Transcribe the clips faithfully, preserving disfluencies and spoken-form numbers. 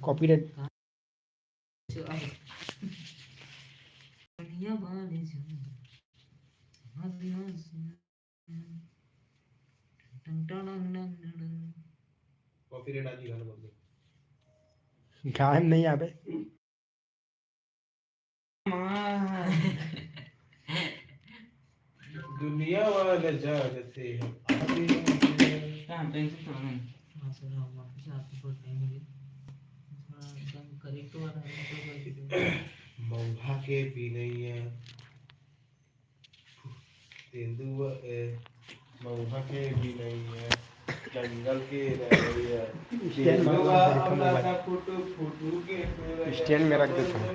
Copyright. Copyright आ जी, गाना बोल दे। गायब नहीं आवे। दुनिया वाला जागथे हम आगे। कहाँ? पेंसिल तो नहीं। हाँ, सर, हम वापस आपकी फोटो नहीं मिली। थोड़ा एकदम करेक्ट वाला है, तो कर दीजिए। मऊहा के बिनैया, तेंदुआ, ए, मऊहा के बिनैया, जंगल के रवैया, स्टैंड में तेंदुआ रख देता हूँ अमला मोबाइल। सा फुटू फुटू के स्टैंड में रख देता हूँ।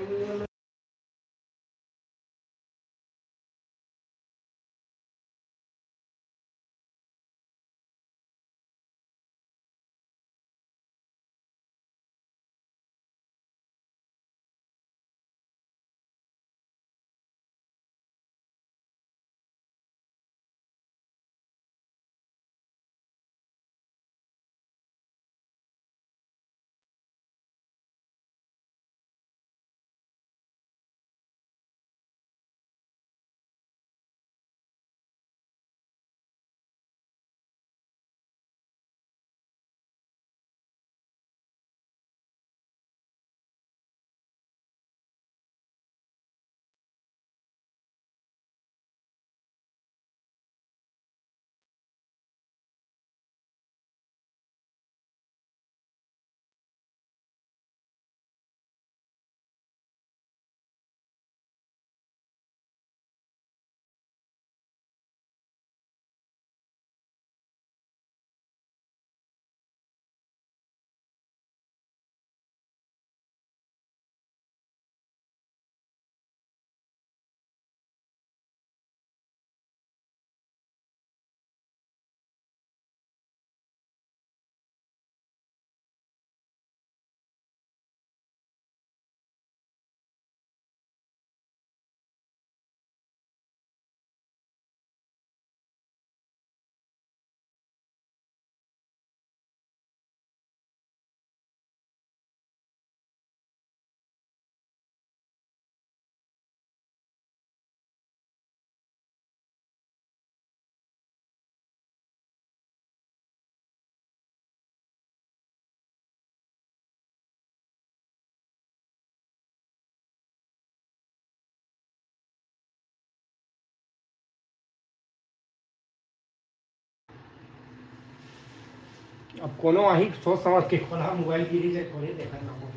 अब कोनो आही सोच समझ के। कोन हा मोबाइल गिरी जाए, कोने देखत ना हो।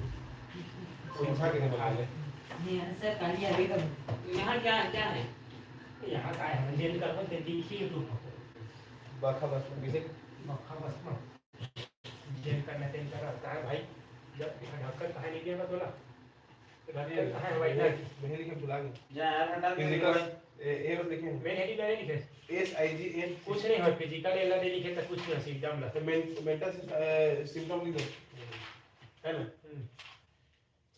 समझा के नहीं बता ले। नहीं, सर, कल ही अभी तो यहाँ क्या, क्या है? यहाँ का है, जेल का बोलते देखिए तो। बखा बस में किसे? बखा बस में। जेल का नटेल का रहता है भाई। जब ढक्कन कहाँ नहीं दिया ना तोला? ढक्कन कहाँ है भाई? मेरे, मेरे लिए भुला गया। जा यार, हटा दे फिजिकल, भाई। ए, ए, देखें। मेन हेडिंग नहीं लिखे। S I G N. कुछ नहीं हो, फिजिकल एला नहीं लिखे तो कुछ नहीं हो, सिम्टम ला। तो मेन, मेंटल सिस-, ए, सिम्टम लिख दो। है ना? हम्म।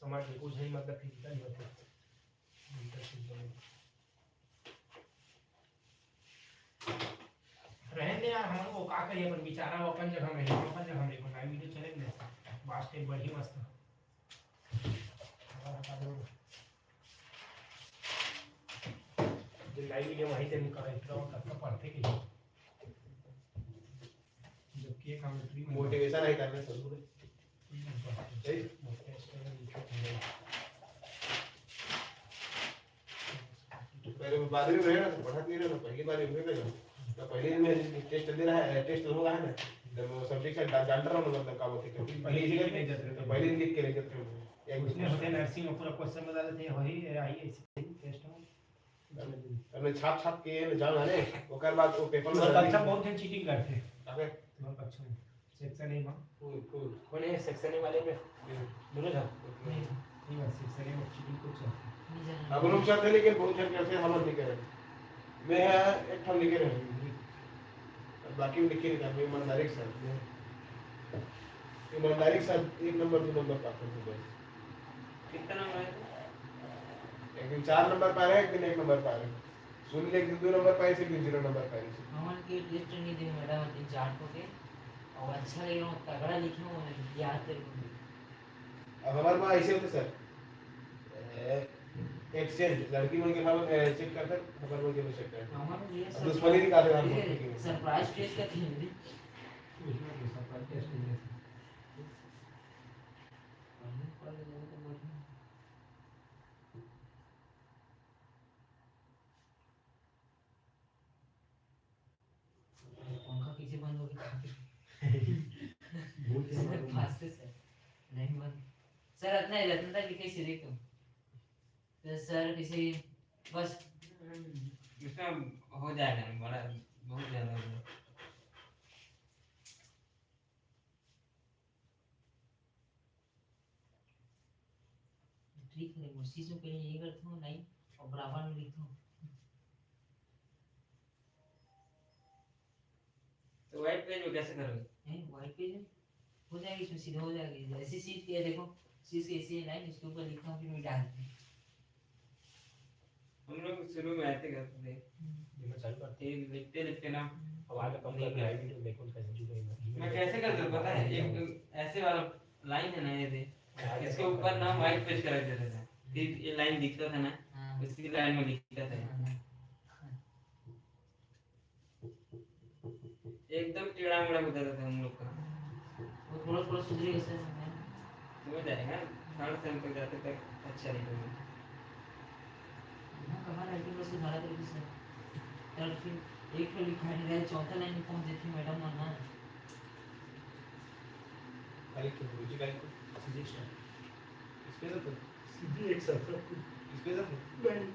समझ गए, कुछ नहीं, मतलब फिजिकल ही होते। Mental symptom. रहन दे यार, हमन वो का करिए, अपन बिचारा वो अपन जगह में हे, अपन जगह में अपन लाइव वीडियो चले दे। बात एक बढ़िया मस्त। जो लाइव वीडियो वहीं से निकाल, इतना वो तक का पढ़ते के। जबकि एक कमेंट्री में मोटिवेशन है करने से दूर है। सही? पहले वो बादरी में रहे ना, तो पढ़त नहीं रहे ना, पहली बार में रहे ना। तो पहले दिन में टेस्ट दे रहा है, टेस्ट होगा है ना, जब वो सब्जेक्ट से डा-, डॉक्टर होने मतलब का बोलते हैं, क्योंकि पहले पहले दिन दिन में नहीं जाते। तो पहले दिन लिख के लेके थे। एक उसमें होते नर्सिंग में पूरा क्वेश्चन बता देते हैं, वही आई ऐसे टेस्ट में। हमने छाप छाप के ना जाओ जाने, ओकर बाद वो पेपर में और डाल कक्षा देंगे। बहुत झन चीटिंग करते हैं। अबे। बहुत अच्छा है। सेक्शन ए में। फुल, फुल। कौन है सेक्शन ए वाले में? हम्म। गुरु था? नहीं, नहीं, बस सेक्शन ए में चीटिंग कुछ है। नहीं जाना। अब लोग चलते लेकिन बहुत झन करते, हम नहीं करे। मैं एक ठन लिखे रहे। बाकी में लिखे नहीं था, मैं ईमानदारी के साथ में। ईमानदारी के साथ एक नंबर, दो नंबर पाता हूँ बस। कितना नंबर है? एक दिन चार नंबर पाए, एक दिन एक नंबर पाए। सुन ले, एक दिन दो नंबर पाए, एक दिन जीरो नंबर पाए। हमन के टेस्ट नहीं दे मैडम, दिन चार को के। और अच्छा लगे, वो तगड़ा लिखे, वो याद है। हमारे पास ऐसे होते सर, एक्सचेंज, लड़की मन के भाव चेक करते, हमारे मन के भी चेक करते। हमारे ये दुश्मनी निकालते हैं हम लोग। सरप्राइज टेस्ट का थी। सरप्राइज टेस्ट नहीं है। पंखा कैसे बंद हो गया? भूल गया। सर, मालूम। फास्ट से सर। नहीं बंद। सर, इतना ही, इतना तक लिखे सीधे तो। तो सर, किसी बस। इसमें हो जाएगा, बड़ा, बहुत ज्यादा हो जाएगा। ठीक है, उसी से पहले ये करता हूँ, नहीं, और बराबर में लिखता हूँ। तो वाइट पेज में कैसे करोगे? हैं, वाइट पेज में हो जाएगी, इसमें सीधा हो जाएगी। जैसे सीध किया, देखो, सीध के ऐसे लाइन, इसके ऊपर लिखता हूँ, फिर मैं डाल देता हूँ। हम लोग शुरू में ऐसे करते थे। हम्म। ये मैं चालू करते हैं, लिखते लिखते ना, हम्म। आवाज कम कर, लाइट में देखो, कैसे जुड़े हैं। मैं कैसे करता था, पता है? एक ऐसे वाला लाइन है ना, ये दे, इसके ऊपर ना वाइट पेज कर देते थे। फिर ये लाइन दिखता था ना, हाँ। उसी लाइन में लिखता था। हाँ, हाँ। एकदम टेढ़ा मेढ़ा हो जाता था हम लोग का। वो थोड़ा थोड़ा सुधरेगा सर। हो जाएगा, थर्ड सेम तक जाते तक अच्छा रहेगा। यहाँ कहाँ राइटिंग में सुधारा करेगी सर? थर्ड फिर एक तो लिखा नहीं रहा है, चौथा लाइन में पहुँच जाती मैडम वरना। अरे क्यों गुरुजी का इनको सीधे स्टार्ट। इसमें तो सीधी एक सर। इसमें तो नहीं।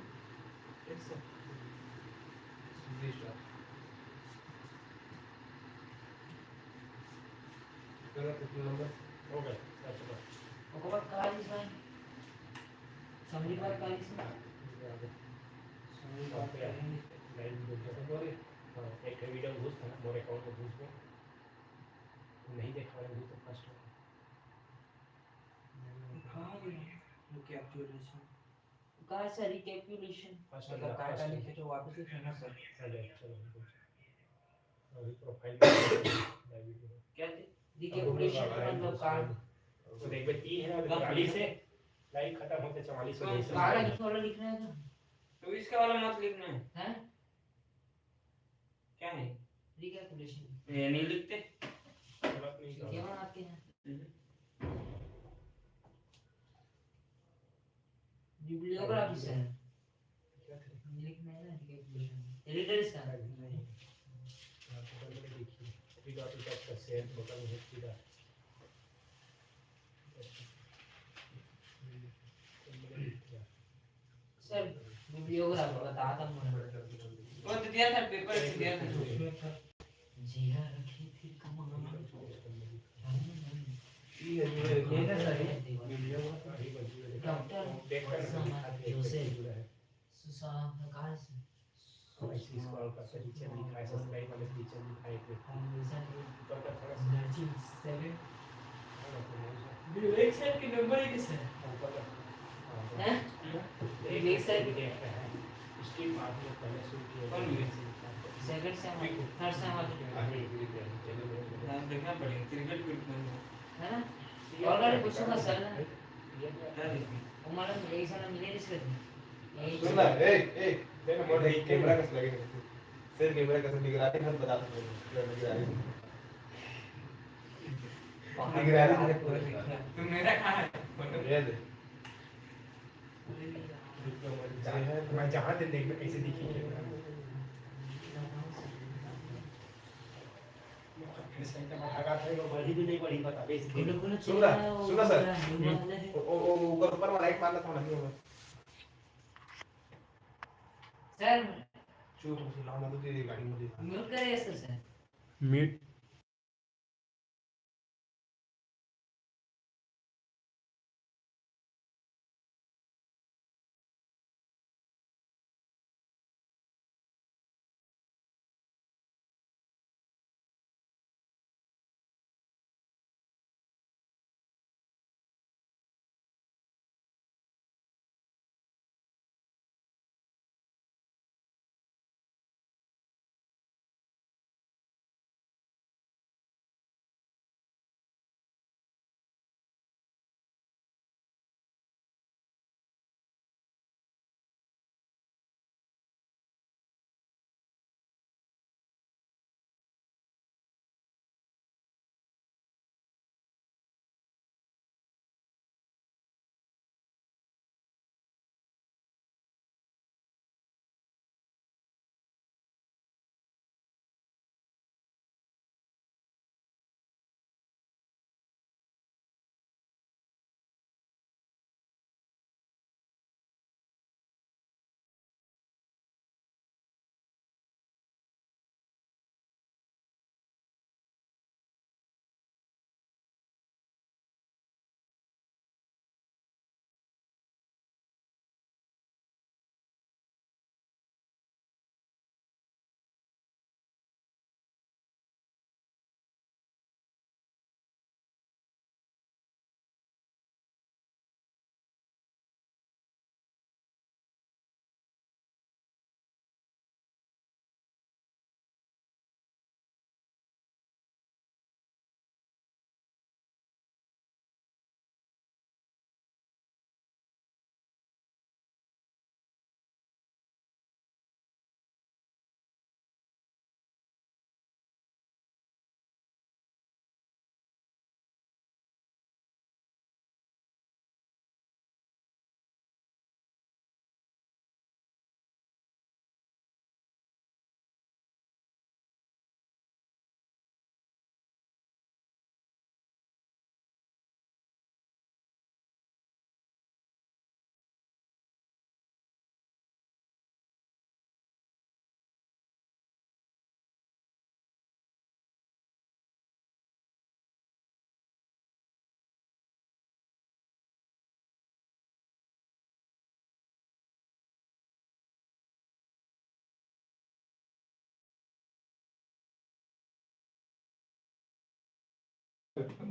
एक सर। सीधी स्टार्ट। गलत, कितना नंबर? हो गया, चार सौ का। ओकर बाद का जी सर? समरी बात का जी सर? ये आ गया। समरी बात का जी। लाइन दो सौ बोले, हाँ, एक वीडियो घुस था ना, मोर अकाउंट में घुस गया। नहीं देखा, मैं भी तो फर्स्ट टाइम। हाँ, ये रिकैपिचुलेशन। का सर, रिकैपिचुलेशन? फर्स्ट मतलब, का, का लिखे तो वापस से सुना सर। अच्छा, चलो, अभी प्रोफाइल क्या थी? रिकैपिचुलेशन का मतलब का? तो देख भाई, तीन है ना, कौन चवालीस है, लाइन खत्म होते चवालीस हो गई। बारह लिखने वाला लिखना है तो। तो इसका वाला मत लिखना है। हैं? क्या है? रिकैपिचुलेशन। ये नहीं लिखते। गलत नहीं। क्या बनाते हैं? हम्म। Bibliography sir. लिखना है ना, रिकैपिचुलेशन। Editor sir. नहीं। आप तो पहले देखिए। अभी तो आप इसका शेयर बटन है सीधा। सर, बिब्लियोग्राफी बता था मुझे। वो तो दिया था, पेपर दिया था। जिया रखी थी कमर। ये ना सर, ये डॉक्टर जोसेफ सुसाम, कहाँ से? हाँ, इसी स्क्रॉल करके नीचे लिखा है, सब्सक्राइब वाले नीचे लिखा है, एक व्यक्ति। हाँ, ऊपर का थोड़ा सा। Nursing seven. हाँ, डॉक्टर महेश है। विवेक सर के नंबर एक है सर। हाँ, ऊपर का। हाँ, हाँ। हैं? हाँ। विवेक सर। एक है। इसके बाद में पहले शुरू किया कौन था। विवेक सर? सेकंड सेम, थर्ड सेम वाला। हाँ, विवेक, विवेक, विवेक, चलो, चलो। हाँ, देखना पड़ेगा, क्रिकेट ग्रुप में है। है ना? और गाड़ी पूछूंगा सर ना। क्या देखना? वो मैडम एक साल मिले नहीं सर। सुन ना, ए, ए, तेरे मोटे एक कैमरा कस लगे। सर, कैमरा कस निगरानी हम बता सकते हैं, निगरानी। निगरानी है पूरा। तो मेरा कहाँ है? ये दे। मैं जहाँ से देख, ऐसे दिखी। सुन ना, सुन ना सर। ओ, ओ, ओ, ऊपर, ऊपर वाला एक मारना था, नहीं होगा। सर। चुप हो, सुना ना तो तेरी गाड़ी मुझे। म्यूट करे इसको सर। म्यूट।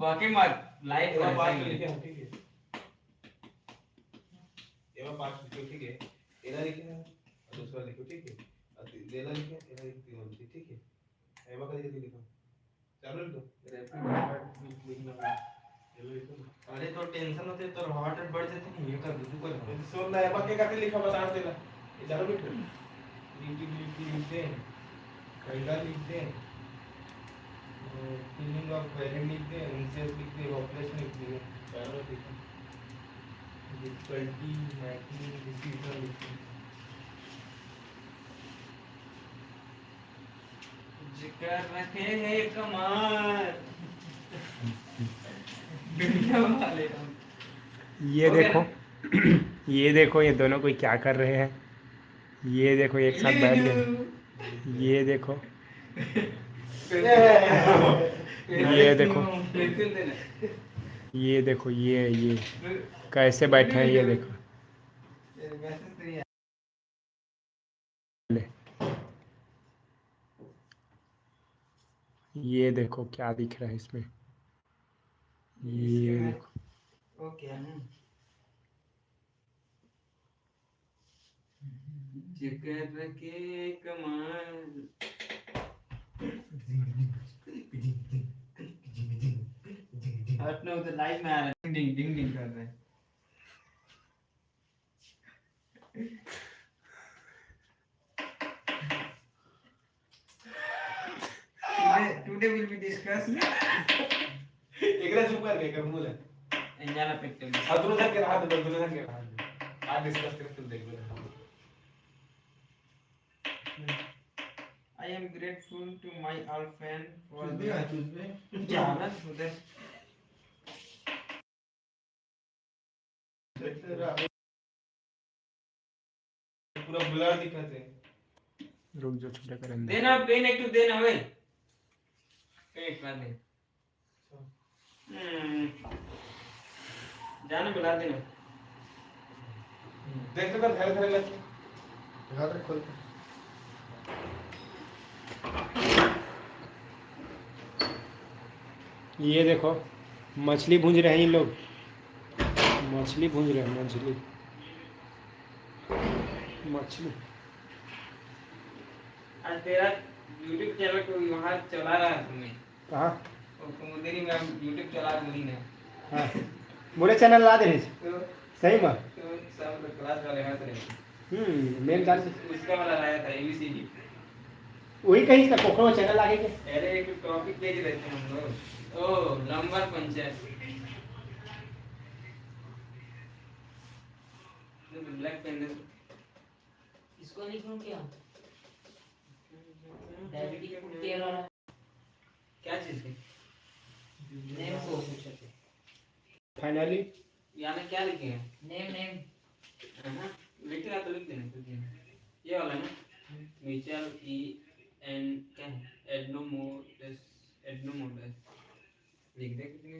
वाकई में लाइव एला पाँच लिखे हो, ठीक है। एला पाँच लिखे, ठीक है। एला लिखे हो, और दूसरा लिखे, ठीक है। और एला लिखे, एला लिखे, ठीक है। एमा का जल्दी लिखो। चालू लिखो। Rapid heart beat लिखना है। चलो लिखो। अरे तो टेंशन होते तो heart rate बढ़ जाते नहीं, ये कर दो, तू कर। ये तो सुन ना, एमा के काते लिखा बता देला। ये चालू लिखो। लिख दे, लिख दे, लिख दे। कैंडल लिख दे। फीलिंग ऑफ वेरिंग लिख दे, एंग्जाइटी लिख दे, ऑपरेशन लिख दे। पैरालिसिस, डिफिकल्टी मेकिंग डिसीजन लिख दे। जिकर रखे है कमाल। दुनिया वाले हम। ये हो गया देखो ना? ये देखो, ये दोनों कोई क्या कर रहे हैं। ये देखो, एक साथ बैठ गए। ये देखो, ये देखो, ये देखो, ये ये कैसे बैठे हैं, ये देखो। ले, ये देखो क्या दिख रहा है इसमें, ये देखो। ओके। जिकर के कमाल। हट ना, उधर लाइव में आ रहा है, डिंग डिंग डिंग कर रहे हैं। Today, today will be discuss। एकरा चुप कर दे, कर मुंह ले। एंजाना पेट्रोल। हाँ, दूर से के रहा दे, दूर से के रहा दे। आज डिस्कस करके तुम देख लो। I am grateful to my all fan for Tuesday, their आज Tuesday। जा ना उधर। पूरा ब्लर दिखत है। रुक जा, छोटा करन दे। देना पेन एक तो देना बे। एक बार दे। हम्म। जाने बुला देना। देख तो कर, धीरे धीरे लग। हाथ रख खोल के। ये देखो, मछली भूंज रहे हैं इन लोग, मछली भूंज रहे हैं, मछली, मछली। आज तेरा YouTube चैनल को वहाँ चला रहा है तुम्हें। कहाँ? वो कुमुदिनी मैम YouTube चला बोली ना। हाँ, मोरे चैनल ला दे रहे। तो सही में? तो सब क्लास वाले हंस रहे। हम्म, मेन जान। उसका वाला लाया था, एबीसीडी। वही कहीं इसका कोकरो चैनल लागे के? अरे, एक टॉपिक दे के रहते हैं हम लोग। ओ, नंबर पंचायत। ब्लैक पेन दे। इसको नहीं क्यों किया? डायबिटिक फुट केयर वाला। क्या चीज है? नेम को। फाइनली। यहाँ में क्या लिखे हैं? नेम, नेम। हाँ, लिख रहा तो लिख देना, लिख देना। ये वाला ना? म्यूचुअल ई एन, क्या है? एडनोमोडस, एडनोमोडस। लिख दे कितने।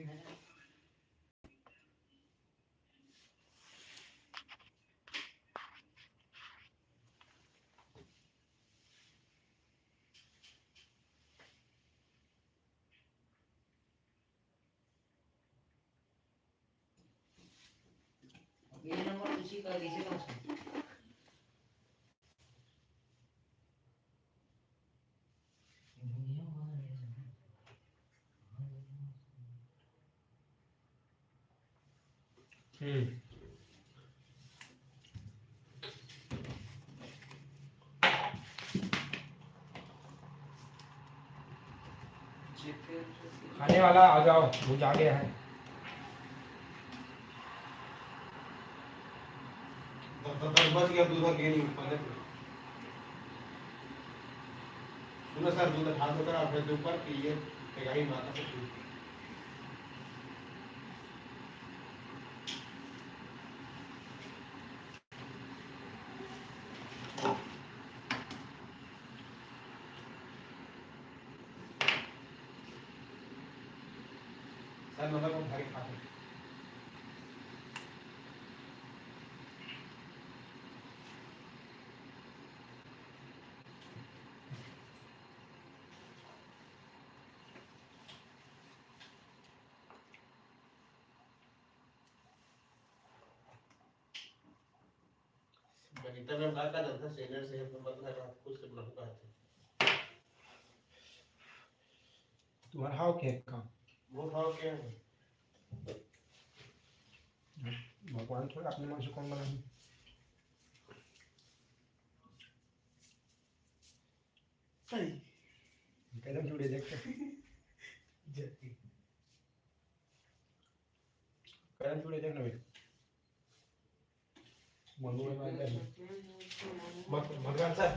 ये नंबर किसी का, किसी का। हम्म। खाने वाला आ जाओ, भुजा गया है। दस, दस, दस बज गया, दूध और घी नहीं पहले तो। सुनो सर, दूध हाथ धोकर आप रख दो ऊपर कि ये तैयारी माता से शुरू। सर, मतलब वो भारी खाते हैं। इतना में का का जनता से एनर से हम मतलब खुद से बुलाऊ का है। तुम्हारा हाव के काम। वो हाव के है। भगवान थोड़ा अपने मन से कौन बनाए। सही। कदम जुड़े देख। जति। कदम जुड़े देख ना भाई। मनु भाई का है। मत मत गान सर।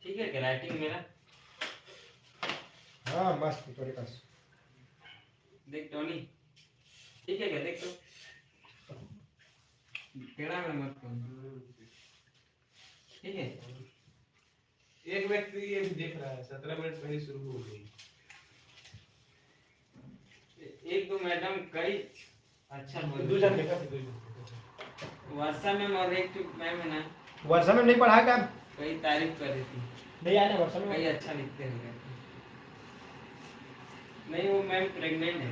ठीक है क्या लाइटिंग मेरा? हाँ, मस्त तोरे पास। देख टोनी, ठीक है क्या? देख तो, टेढ़ा में मत कर। ठीक है, एक व्यक्ति ये भी देख रहा है, सत्रह मिनट पहले शुरू हो गई। एक दो मैडम कई अच्छा बोल दो जन देखा, दो जन। वर्षा मैम और एक ठो मैम है ना, वर्षा में नहीं पढ़ा का? कई तारीफ कर रही थी, नहीं आया ना वर्षा में। कई अच्छा लिखते हैं करके। नहीं, वो मैम प्रेग्नेंट है।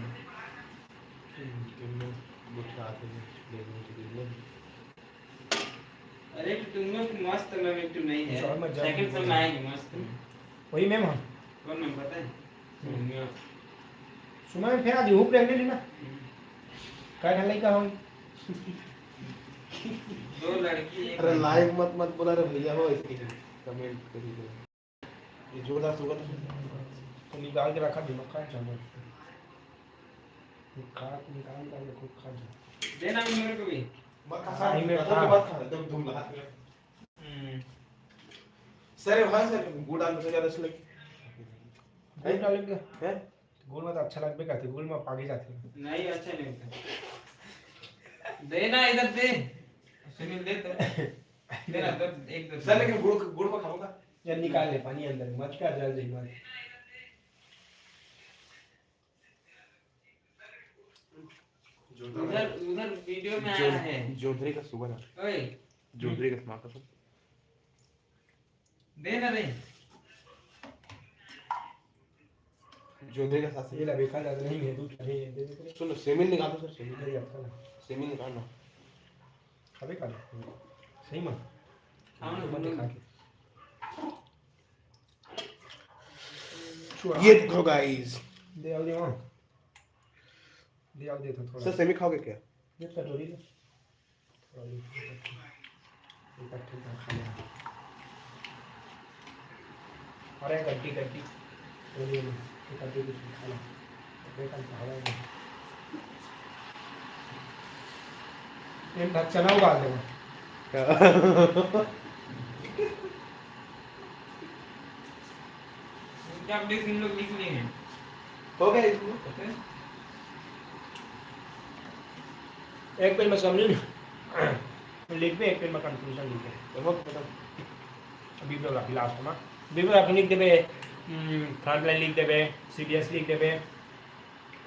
बुठा थे, प्रेग्नेंट, प्रेग्नेंट। अरे तो तुम लोग मस्त मैम, एक तो नहीं है, चलो, मैं जल्दी सेकंड बोलूँ। में आएगी मस्त मैम। वही मैम है। कौन मैम पता है? हम्म। सोनिया। सुना में फिर आज हूँ प्रेग्नेंट ना। हम्म। काय ढाल का होगी? दो लड़की एक अरे लड़का। लाइव मत मत बोला रे भैया, वो इसके कमेंट करी दे। ये जोरदार शुगर। तो निकाल के रखा दिमाग का चल। खा निकाल निकाल के खूब खा जा। देना भी मेरे को भी। मत खा हाँ, साहब, इनमें मत खा। मत खा, एकदम धूम लगा। हम्म। सर भाई सर गुड़ डाल के ज्यादा अच्छा लगे। गुड़ डाल के हैं? गुड़ में तो अच्छा लगबे करते, गुड़ में पागे जाते हैं। नहीं, अच्छा नहीं होता। देना इधर दे। सुनील दे तो। देना तो एक दो। सर लेकिन गुड़ गुड़ में खाऊंगा। या निकाल ले पानी अंदर, मत कर जल्दी मत। उधर उधर वीडियो में आया है। जोधरी का शुगर है। ओए, जोधरी का माँ कसम। दे ना रे। जोधरी का सास ये ला बेकार ज्यादा नहीं है, दूध नहीं है, दे दे। सुनो सेमिल निकाल दो सर, सेमिल। इधर ही अटका ना। सेमिल निकाल ना। खाबे का? सही में। खाओ ना, मत तुम लोग। खा के। ये देखो गाइस। दे आओ, दे आओ। दे आओ, दे तो थोड़ा। सर सेमी खाओगे क्या? ये कटोरी ले। थोड़ा दे। इकट्ठे का खा ले। अरे गड्डी, गड्डी। कटोरी में। ये कटोरी में खा लो। अबे कल तो हवा है। ये भात चना उबाल देगा। उनका अपडेट इन लोग लिख लिए हैं। हो गया इसमें। एक पेज में समझ लिख पे, एक पेज में कंक्लूजन लिख पे। बहुत खत्म। बिब्लियोग्राफी लास्ट में। बिब्लियोग्राफी लिख देबे, फ्रंट लाइन लिख देबे, सीबीएस लिख देबे,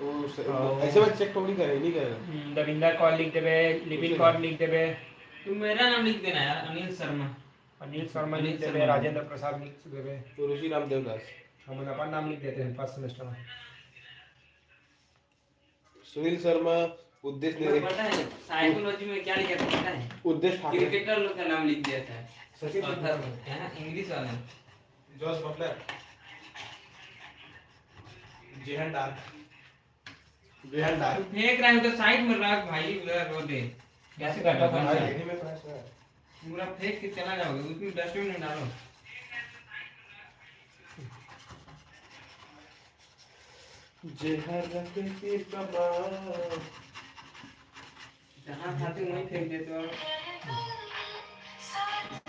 वो स- हाँ। ऐसे बात चेक थोड़ी करे, नहीं करे। हम्म, दविंदर कौर लिख देबे, लिपिन कुछ कौर लिख देबे, तुम मेरा नाम लिख देना यार, अनिल शर्मा। अनिल शर्मा अनिल लिख देबे, शर्मा। राजेंद्र प्रसाद लिख देबे। तो ऋषि राम देवदास। हम अपन नाम लिख देते हैं फर्स्ट सेमेस्टर में। सुनील शर्मा, उद्देश तुम्हें निरीक्षण, पता है साइकोलॉजी में क्या लिखा था पता है? उद्देश ठाकरे, क्रिकेटर लोग का नाम लिख दिया था। सचिन ऑथर में, है ना, इंग्लिश वाला। जॉस बटलर, जेहन डार्क, जेहन डार्क। फेंक रहा है तो साइड में रख भाई, उधर वो दे। कैसे करना हाँ, है? हिंदी में पढ़ा है। पूरा फेंक के चला जाओगे, उसमें डस्टबिन में डालो। जेहर रख के कमाल। जहाँ खाते वहीं फेंक देते हो।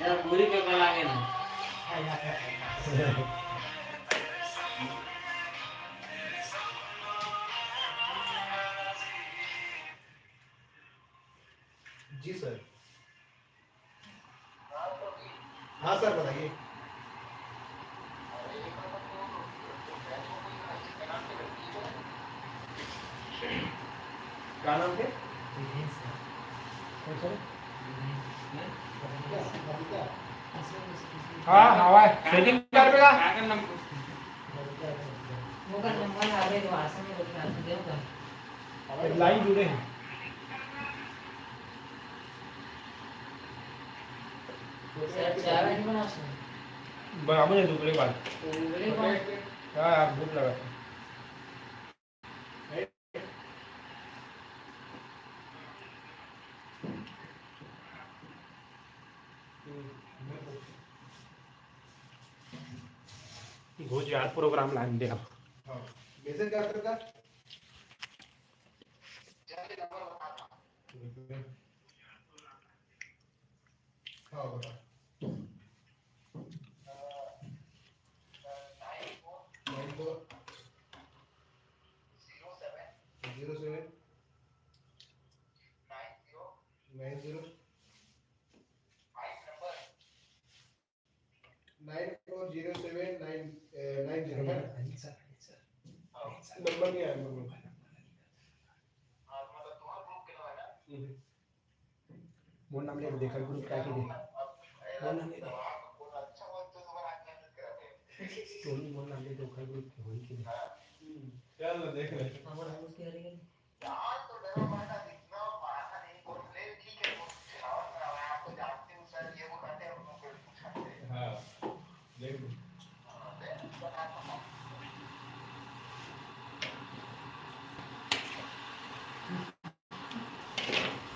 यार पूरी के बल आगे ना। जी सर। हाँ सर, बताइए। क्या नाम थे? हाँ, हवा है। सेटिंग कर देगा। क्या करना? ओकर नंबर आवे तो आसन में रखा था, देव का। लाइन जुड़े हैं। बराबर है, दूसरे बार। हाँ यार, भूख लगा था। घोष यार, प्रोग्राम लाइन दे अब। हाँ। मैसेज क्या करता? हाँ, बता। Nine four zero seven nine zero nine zero. Nine four zero seven nine, uh, nine zero है। अनिल सर, अनिल सर, हाँ। अनिल सर। नंबर नहीं आया मेरे को। हम्म। मोर नाम ले देखा ग्रुप का के दे। मोर नाम ले दे। टोनी मोर नाम ले देखा ग्रुप के होई के दे। हम्म। चल ना देख ले। हमारा ग्रुप के हरी। हाँ, देख लो।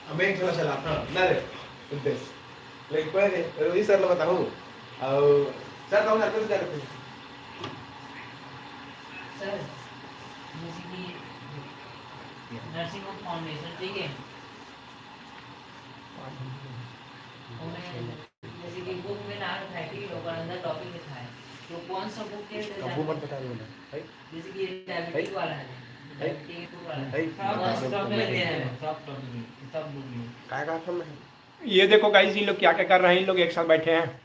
अब मैं एक थोड़ा सा लाता हूँ ना रे, उद्देश्य। लेकिन कोई नहीं, रोहित सर ला बताऊँ। और सर, कहूँ ना, कुछ कर। सर, जैसे कि नर्सिंग होम फाउंडेशन, ठीक है? उन्हें जैसे कि बुक में नाम लिखा है, ठीक है, ओकर अंदर टॉपिक लिखा है, तो कौन सा बुक के अंदर कब्बू जाना मत है? बता दो ना, भाई। जैसे कि ये डायबिटिक भाई। वाला है, भाई। डायबिटिक वाला है। भाई। सब, सब में दे रहे हैं, सब टॉपिक में, सब बुक में। काय का था मैं? ये देखो गाइस, इन लोग क्या क्या कर रहे हैं, इन लोग एक साथ बैठे हैं।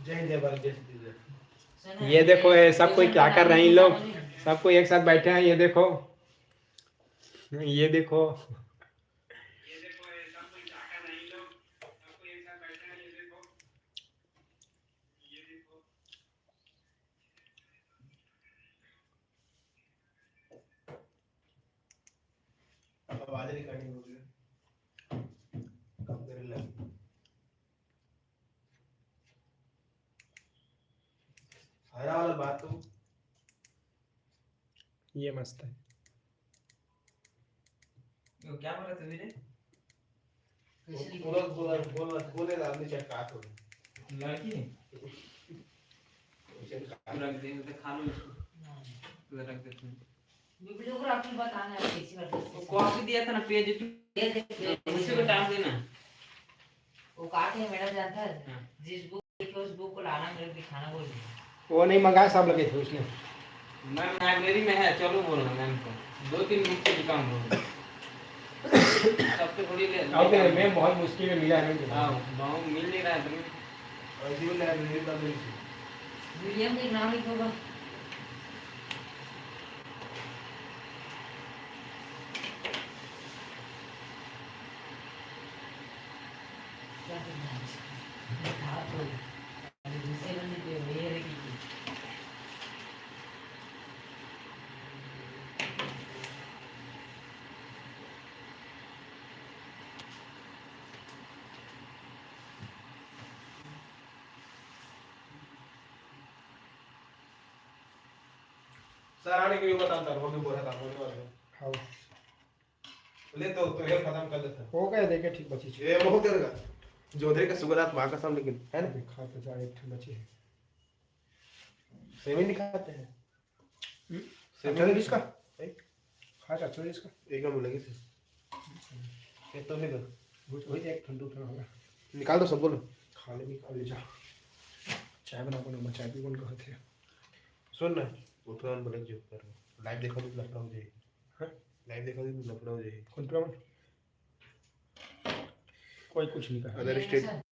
जय हिंद, जय भारत, जय छत्तीसगढ़। ये देखो, ये सब कोई क्या कर रहे हैं इन लोग, सब कोई एक साथ बैठे हैं। ये देखो, ये देखो, ये देखो, ये सब कोई क्या कर रहे हैं इन लोग, सब कोई एक साथ बैठे हैं। ये देखो, ये देखो। आवाज रिकॉर्डिंग हो रही है। कम कर ले। हरा वाला बात तो ये मस्त है। वो क्या बोला था मैंने? बोला, बोला, बोला, बोले ला, नीचे काट हो। लड़की? नीचे काट। रख दे, तो खा लो इसको। हाँ। उधर रख देते हैं। वीडियोग्राफी बताना है, कैसी बात है? वो कॉपी दिया था ना, पेज, ये देख, ये देख। उसी को टांग देना। वो काट है, मैडम जानता है? हाँ। जिस बुक देखिए, उस बुक को लाना, मेरे को दिखाना बोल रही है। वो नहीं मंगाया, सब लगे थे उसने। मैम, लाइब्रेरी में है, चलो बोलो मैम को। दो तीन बुक से भी कम हो। सबको थोड़ी ले, और क्या, मैम बहुत मुश्किल में मिला है, नहीं तो। हाँ, बहुत मिल नहीं रहा है तुम्हें। और इसी को लाइब्रेरी का मिल। विलियम का एक नाम लिख होगा। क्या करना है? हाथ हो। अरे, दूसरे बंदे पे वही है कि सर आने के लिए बता, सर, वो भी बोला था, बोलने वाला है। हाँ। ले तो, तो ये खत्म कर लेता। हो गया, देखे ठीक बची। ये बहुत देर का, जो देर का सुगंधात माँ कसम, लेकिन, है ना? देखा तो जा, एक ठंड बची है। सेवन दिखाते हैं। हम्म? सेवन अच्छा, दिखा। इसका? एक। हाँ, अच्छा, इसका। एक नंबर लगे थे। ये तो नहीं दो। वही, वही एक ठंडू ठंडा होगा। निकाल दो सब, बोलो। खा ले, निकाल ले जा। चाय बना, बना, मैं चाय भी बन कहत है। सुन ना, वो तो हम बोले जो कर। लाइव देखा तो लफड़ा हो जाएगी। हाँ? लाइव देखा तो लफड़ा हो जाएगी। कौन प्रॉब्लम? कोई कुछ नहीं कहा। Other state.